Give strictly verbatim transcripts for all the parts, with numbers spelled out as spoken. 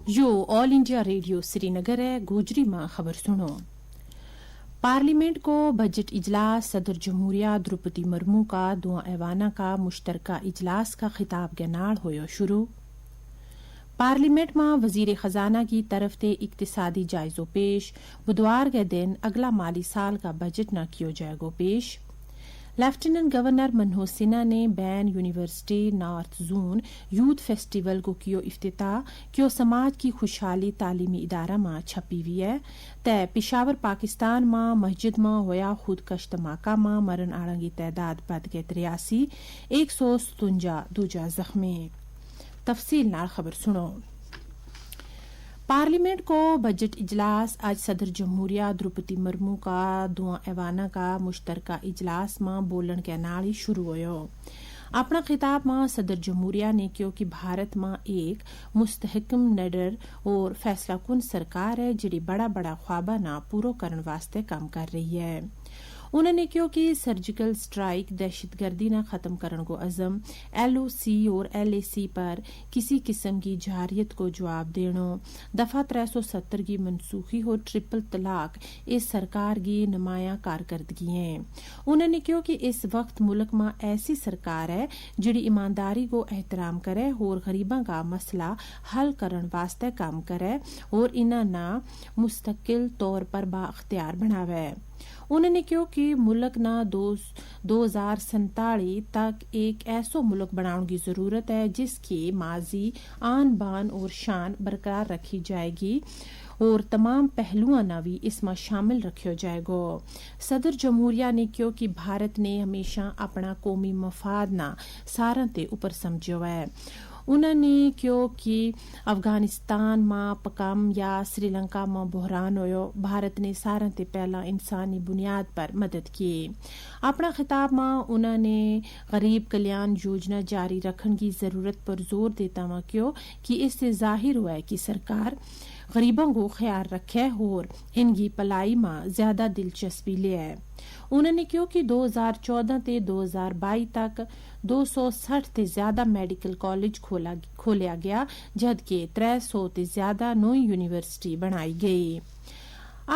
یوہ آل انڈیا ریڈیو سری نگر ہے۔ گوجری ما خبر سنو۔ پارلیمنٹ کو بجٹ اجلاس صدر جمہوریہ دروپدی مرمو کا دواں ایواناں کا مشترکہ اجلاس کا خطاب کے ناڑ ہویو شروع۔ پارلیمنٹ ما وزیر خزانہ کی طرف تے اقتصادی جائزو پیش۔ بدوار کے دن اگلا مالی سال کا بجٹ نا کیو جائے گو پیش۔ لیفٹننٹ گورنر منہو سنہا نے بین یونیورسٹی نارتھ زون یوتھ فیسٹیول کو کیو افتتاح۔ کیو سماج کی خوشحالی تعلیمی ادارہ ما چھپی ہوئی ہے۔ تے پشاور پاکستان ما مسجد ما ہویا خود کش دھماکہ ما مرن آڑاں کی تعداد بدھ کے تریاسی، ایک سو ستونجا دوجا زخمی۔ تفصیل نال خبر سنو۔ پارلیمنٹ کو بجٹ اجلاس اج صدر جمہوریہ دروپدی مرمو کا دواں ایواناں کا مشترکہ اجلاس ما بولن کے نال ہی شروع ہویو۔ اپنا خطاب ما صدر جمہوریہ نے کہیو کہ بھارت ما ایک مستحکم نڈر اور فیصلہ کن سرکار ہے جڑی بڑا بڑا خوابہ نا پورو کرن واسطے کم کر رہی ہے۔ انہوں نے کہیو کہ سرجیکل سٹرائک دہشت گردی نا ختم کرن کو عزم ایل او سی اور ایل اے سی پر کسی قسم کی جارحیت کو جواب دینو، دفعہ ترے سو ستر کی منسوخی ہو ٹرپل طلاق اس سرکار کی نمایاں کارکردگی ہیں۔ انہوں نے کہیو کہ اس وقت ملک ما ایسی سرکار ہے جڑی ایمانداری کو احترام کرے اور غریباں کا مسئلہ حل کرن واسطے کام کرے اور انہاں نا مستقل طور پر با اختیار بناوے۔ انہوں نے کہیو کہ ملک نا دو ہزار سینتالیس تک ایک ایسو ملک بناؤن کی ضرورت ہے جس کی ماضی آن بان اور شان برقرار رکھی جائے گی اور تمام پہلوؤں نا بھی اس ما شامل رکھیو جائے گو۔ صدر جمہوریہ نے کہیو کہ بھارت نے ہمیشہ اپنا قومی مفاد نا ساراں تے اپر سمجھیو ہے۔ انہوں نے کہیو کہ افغانستان ما پکام یا سری لنکا ما بحران ہویو، بھارت نے ساراں تے پہلا انسانی بنیاد پر مدد کی۔ اپنا خطاب ما انہوں نے غریب کلیان یوجنا جاری رکھن کی ضرورت پر زور دیتا ہوا کہیو کہ اس سے ظاہر ہوا ہے کہ سرکار غریباں کو خیال رکھے اور ان کی پلائی ما زیادہ دلچسپی لے ہے۔ انہوں نے کہیو کہ دو ہزار چودہ تے دو ہزار بائی تک دو سو سٹھ تے زیادہ میڈیکل کالج کھولیا گیا، جد کے ترے سو تے زیادہ نوئی یونیورسٹی بنائی گئی۔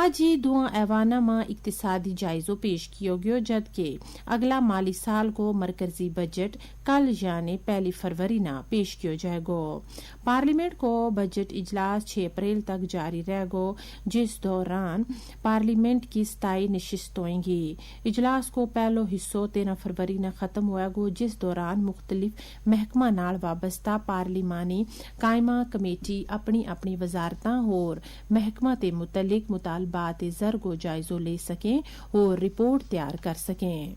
آج ہی دواں ایواناں ما اقتصادی جائزو پیش کیو گیو، جد کے اگلا مالی سال کو مرکزی بجٹ کل یعنی پہلی فروری نا پیش کیو جائے گو۔ پارلیمنٹ کو بجٹ اجلاس چھ اپریل تک جاری رہ گو، جس دوران پارلیمنٹ کی ستائی نشست ہوئیں گی۔ اجلاس کو پہلو حصو تیرہ فروری نا ختم ہویا گو، جس دوران مختلف محکمہ نال وابستہ پارلیمانی قائمہ کمیٹی اپنی اپنی وزارتاں ہور محکمہ تے متعلق مطالبات زر کو جائزو لے سکیں اور رپورٹ تیار کر سکیں۔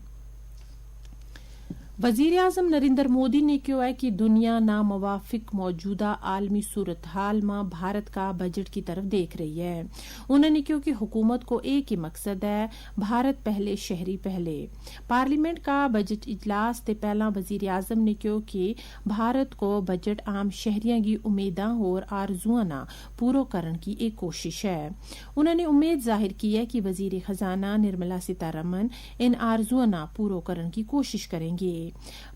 وزیر اعظم نریندر مودی نے کہیو ہے کہ دنیا نا موافق موجودہ عالمی صورتحال ما بھارت کا بجٹ کی طرف دیکھ رہی ہے۔ انہوں نے کہیو کہ حکومت کو ایک ہی مقصد ہے، بھارت پہلے شہری پہلے۔ پارلیمنٹ کا بجٹ اجلاس تے پہلاں وزیر اعظم نے کہیو کہ بھارت کو بجٹ عام شہریاں کی امیداں اور آرزواں نا پورو کرن کی ایک کوشش ہے۔ انہوں نے امید ظاہر کی ہے کہ وزیر خزانہ نرملا سیتا رمن ان آرزواں نا پورو کرن کی کوشش کریں گے۔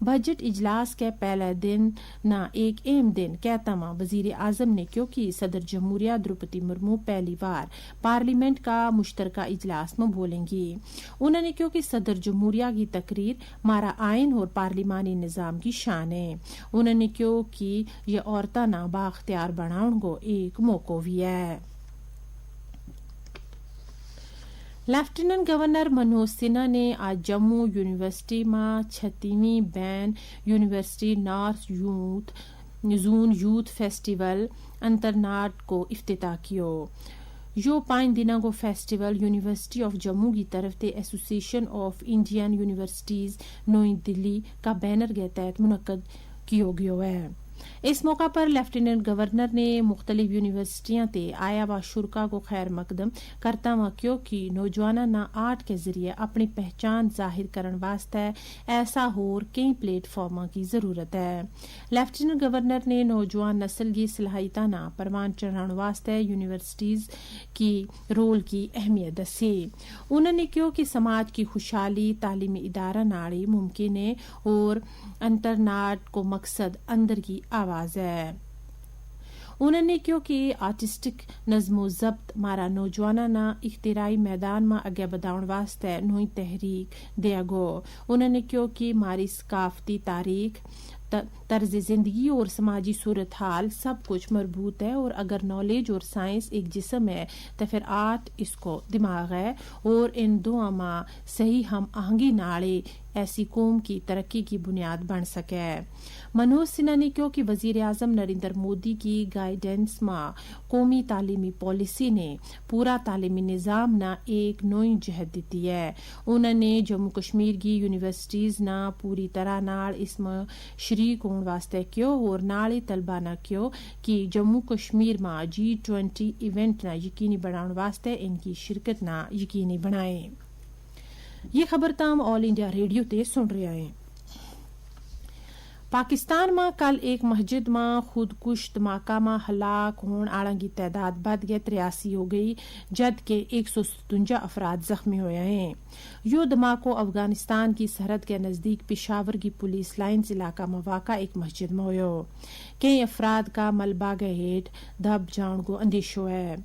بجٹ اجلاس کے پہلے دن نا ایک اہم دن کہتا ہوا وزیر اعظم نے کہیو کہ صدر جمہوریہ دروپدی مرمو پہلی وار پارلیمنٹ کا مشترکہ اجلاس ما بولیں گی۔ انہوں نے کہیو کہ صدر جمہوریہ کی تقریر مارا آئین اور پارلیمانی نظام کی شان ہے۔ انہوں نے کہیو کہ یہ عورتاں نا بااختیار بناؤن کو ایک موقع بھی ہے۔ لیفٹننٹ گورنر منوج سنہا نے آج جموں یونیورسٹی ما چھتیویں بین یونیورسٹی نارتھ یوتھ زون یوتھ فیسٹیول انترناٹ کو افتتاح کیو۔ یوہ پانچ دناں کو فیسٹیول یونیورسٹی آف جموں کی طرف تے ایسوسی ایشن آف انڈین یونیورسٹیز نوئی دلی کا بینر کے تحت منعقد کیو گیو ہے۔ اس موقع پر لیفٹیننٹ گورنر نے مختلف یونیورسٹیاں تے آیا وا شرکا کو خیر مقدم کرتا وا کہیو کہ نوجواناں نا آرٹ کے ذریعے اپنی پہچان ظاہر کرن واسطے ایسا ہور کئی پلیٹ فارماں کی ضرورت ہے۔ لیفٹیننٹ گورنر نے نوجوان نسل کی صلاحیتاں نا پروان چڑھان واسطے یونیورسٹیز کی رول کی اہمیت دسی۔ انہوں نے کہیو کہ سماج کی خوشحالی تعلیمی ادارہ ناڑی ممکن ہے اور انترناٹ کو مقصد اندر کی آواز ہے۔ انہوں نے کہیو کہ آرٹسٹک نظم و ضبط مارا نوجواناں نا اختراعی میدان ما اگے بدھاؤن واسطے نوئی تحریک دیا گو۔ انہوں نے کہیو کہ ماری ثقافتی تاریخ، طرز زندگی اور سماجی صورتحال سب کچھ مربوط ہے اور اگر نالج اور سائنس ایک جسم ہے تو پھر آرٹ اس کو دماغ ہے اور ان دواں ما صحیح ہم آہنگی ناڑے ایسی قوم کی ترقی کی بنیاد بن سکے۔ منوج سنہا نے کہیو کہ وزیر اعظم نریندر مودی کی گائیڈنس ما قومی تعلیمی پالیسی نے پورا تعلیمی نظام نا ایک نوئی جہت دیتی ہے۔ انہوں نے جموں کشمیر کی یونیورسٹیز نا پوری طرح نال اس ما شریک ہون واسطے کہیو اور نال ہی طلبا نا کہیو کہ جموں کشمیر ما جی ٹوئنٹی ایونٹ نا یقینی بنان واسطے ان کی شرکت نا یقینی بنائیں۔ یہ خبر تم آل انڈیا ریڈیو تے سن رہیا ہیں۔ پاکستان ما کل ایک مسجد ما خود کش دھماکہ ما ہلاک ہون آڑاں کی تعداد بدھ گئے تریاسی ہو گئی، جد کہ ایک سو ستونجا افراد زخمی ہویا ہیں۔ یوہ دھماکو افغانستان کی سرحد کے نزدیک پشاور کی پولیس لائنز علاقہ ما واقع ایک مسجد ما ہویو۔ کئی افراد کا ملبہ کے ہیٹھ دھب جان کو اندیشو ہے۔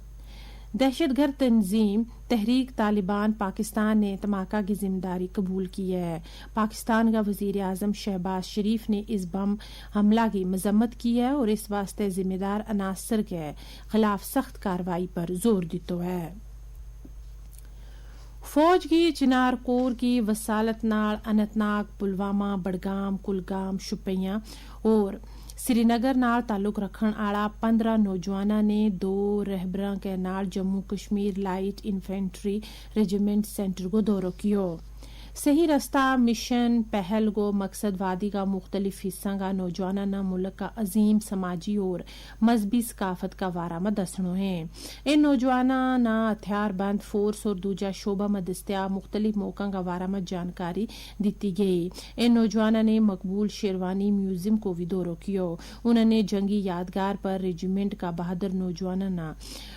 دہشت گرد تنظیم تحریک طالبان پاکستان نے دھماکہ کی ذمہ داری قبول کی ہے۔ پاکستان کا وزیر اعظم شہباز شریف نے اس بم حملہ کی مذمت کی ہے اور اس واسطے ذمہ دار عناصر کے خلاف سخت کارروائی پر زور دیتو ہے۔ فوج کی چنار کور کی وسالت نال انتناگ پلوامہ بڑگام کلگام شپیاں اور سری نگر نال تعلق رکھن آڑا پندرہ نوجواناں نے دو رہبراں کے نال جموں کشمیر لائٹ انفینٹری ریجیمنٹ سینٹر کو دورو کیو۔ صحیح رستہ مشن پہل کو مقصد وادی کا مختلف حصہ کا نوجواناں نا ملک کا عظیم سماجی اور مذہبی ثقافت کا وارا ما دسنو ہیں۔ ان نوجواناں نا ہتھیار بند فورس اور دوجا شعبہ ما دستیاب مختلف موقعاں کا وارا ما جانکاری دتی گئی۔ ان نوجواناں نے مقبول شیروانی میوزیم کو وی دورو کیو۔ انہاں نے جنگی یادگار پر ریجیمنٹ کا بہادر نوجواناں نا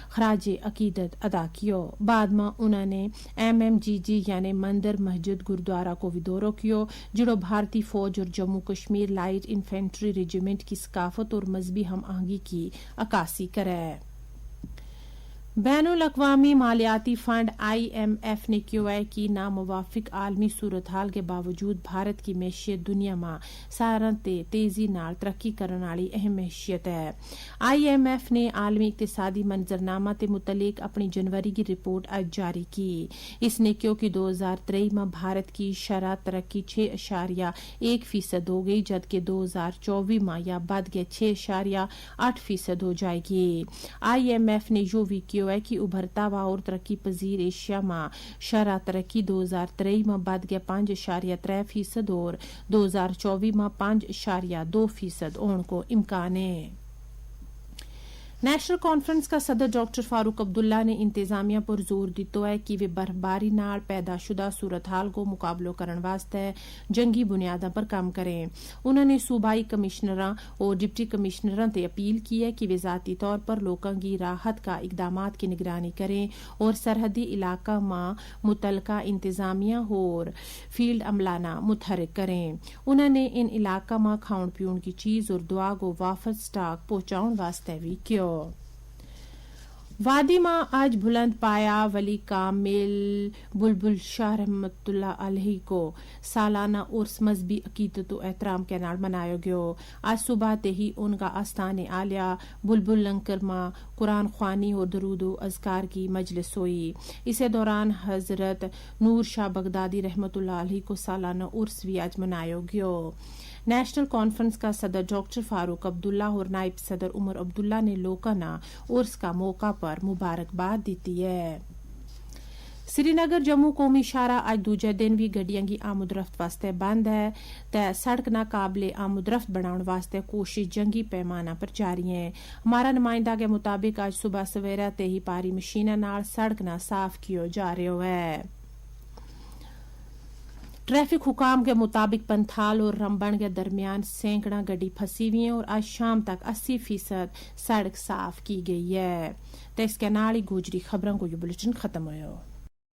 خراج عقیدت ادا کیو۔ بعد ما انہاں نے ایم ایم جی جی یعنی مندر مسجد گردوارا کو وی دورو کیو، جڑو بھارتی فوج اور جموں کشمیر لائٹ انفینٹری ریجیمنٹ کی ثقافت اور مذہبی ہم آہنگی کی عکاسی کرے۔ بین الاقوامی مالیاتی فنڈ آئی ایم ایف نے کہیو ہے کہ ناموافق عالمی صورتحال کے باوجود بھارت کی معیشت دنیا ما ساراں تے تیزی نال ترقی کرن آلی اہم معیشت ہے۔ آئی ایم ایف نے عالمی اقتصادی منظرنامہ تے متعلق اپنی جنوری کی رپورٹ اج جاری کی۔ اس نے کہیو کہ دو ہزار ترئی ما بھارت کی شرح ترقی چھ اشاریہ ایک فیصد ہو گئی، جد کہ دو ہزار چوبی ما یا بدھ گئے چھ اشاریہ آٹھ فیصد ہو جائے گی۔ آئی ایم ایف نے یوہ وی کہیو ہے کہ ابھرتا ہوا اور ترقی پذیر ایشیا ما شرح ترقی دو ہزار ترئی ما بدھ گئے پانچ اشاریہ ترے فیصد اور دو ہزار چوبی ما پانچ اشاریہ دو فیصد ہون کو امکان ہے۔ نیشنل کانفرنس کا صدر ڈاکٹر فاروق عبداللہ نے انتظامیہ پر زور دیتو ہے کہ ویہ برفباری نال پیدا شدہ صورتحال کو مقابلو کرن واسطے جنگی بنیاداں پر کم کریں۔ انہاں نے صوبائی کمشنراں اور ڈپٹی کمشنراں تے اپیل کی ہے کہ ویہ ذاتی طور پر لوکاں کی راحت کا اقدامات کی نگرانی کریں اور سرحدی علاقہ ما متعلقہ انتظامیہ اور فیلڈ عملہ نا متحرک کریں۔ انہاں نے ان علاقہ ما کھاؤن پیون کی چیز اور دعا کو وافر سٹاک پہنچاؤن واسطے وی کہیو۔ وادی ما اج بلند پایا ولی کامل بلبل شاہ رحمت اللہ علیہ کو سالانہ عرس مذہبی عقیدت و احترام کے نال منایو گیو۔ آج صبح تے ہی ان کا آستان عالیہ بلبل لنکر ما قرآن خوانی اور درود و اذکار کی مجلس ہوئی۔ اسے دوران حضرت نور شاہ بغدادی رحمت اللہ علیہ کو سالانہ عرس وی اج منایو گیو۔ نیشنل کانفرنس کا صدر ڈاکٹر فاروق عبداللہ اور نائب صدر عمر عبداللہ نے لوکاں نا عرس کا موقع پر مبارکباد دیتی ہے۔ سری نگر جموں قومی شاہراہ اج دوجے دن وی گڈیاں کی آمد رفت واسطے بند ہے، تے سڑک نا قابل آمد رفت بناؤن واسطے کوشش جنگی پیمانہ پر جاری ہیں۔ ہمارا نمائندہ کے مطابق اج صبح سویرا تے ہی پاری مشیناں نال سڑک نا صاف کیو جا رہیو ہے۔ ٹریفک حکام کے مطابق پنتھال اور رمبن کے درمیان سینکڑاں گڈی پھسی ہوئی ہیں اور اج شام تک اسی فیصد سڑک صاف کی گئی ہے۔ تے اس کے نال ہی گوجری خبراں کو یہ بلٹن ختم ہویو۔